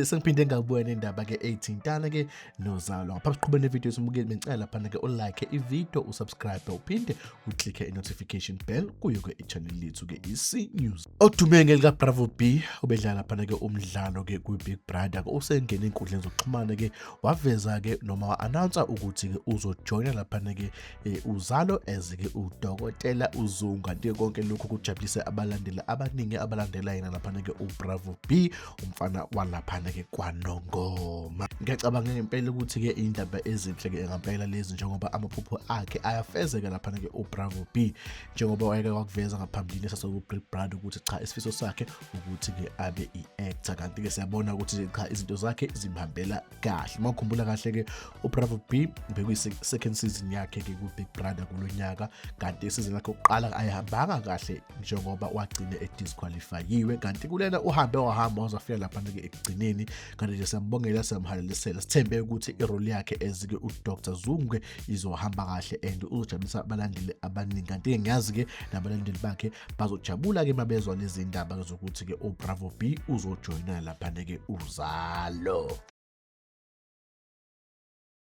Sengiphinde ngabuya nendaba ke ethintana ke nozalo. Ngaphambi siqhube nevideo simukeli, bengicela laphana ke ulike ivideo, usubscribe, uphinde uclicke i-notification bell kuyo ke i-channel lethu ke iC News. Odume ngelika Bravo B, ubedlala laphana ke umdlalo ke kwi-Big Brother, ke usengene enkundleni zokuxhumana ke waveza ke noma wa-announce ukuthi ke uzojoyina laphana ke Uzalo as ke udokotela uZungu. Kanti konke lokhu kujabulise abalandeli abaningi abalandela yena laphana ke uBravo B, umfana walaphana ke kwaNongoma. Ngiyacabanga ngempela ukuthi ke indaba ezinhle ke ngempela lezi, njengoba amaphupho akhe ayafezeka laphana ke uBravo B, njengoba wayeke wakuveza ngaphambilini esasoku Big Brother ukuthi cha, isifiso sakhe ukuthi ke abe i-actor. Kanti ke siyabona ukuthi cha, izinto zakhe zimhambela kahle. Uma ukhumbula kahle ke, uBravo B bekuyi-second season yakhe ke ku-Big Brother kulo nyaka, kanti isizini yakhe yokuqala ayihambanga kahle njengoba wagcine edisqualifyiwe, kanti kulena uhambe wahamba wazafika laphana-ke ekugcineni. Kanti nje siyambongela, siyamhalalisela, sithembe ukuthi irole yakhe as-ke uDr Zungu-ke izohamba kahle and uzojabulisa abalandeli abaningi. Kanti-ke ngiyazi-ke nabalandeli bakhe bazojabula-ke uma bezwa lezi ndaba zokuthi-ke uBravo B uzojoyina laphana-ke Uzalo.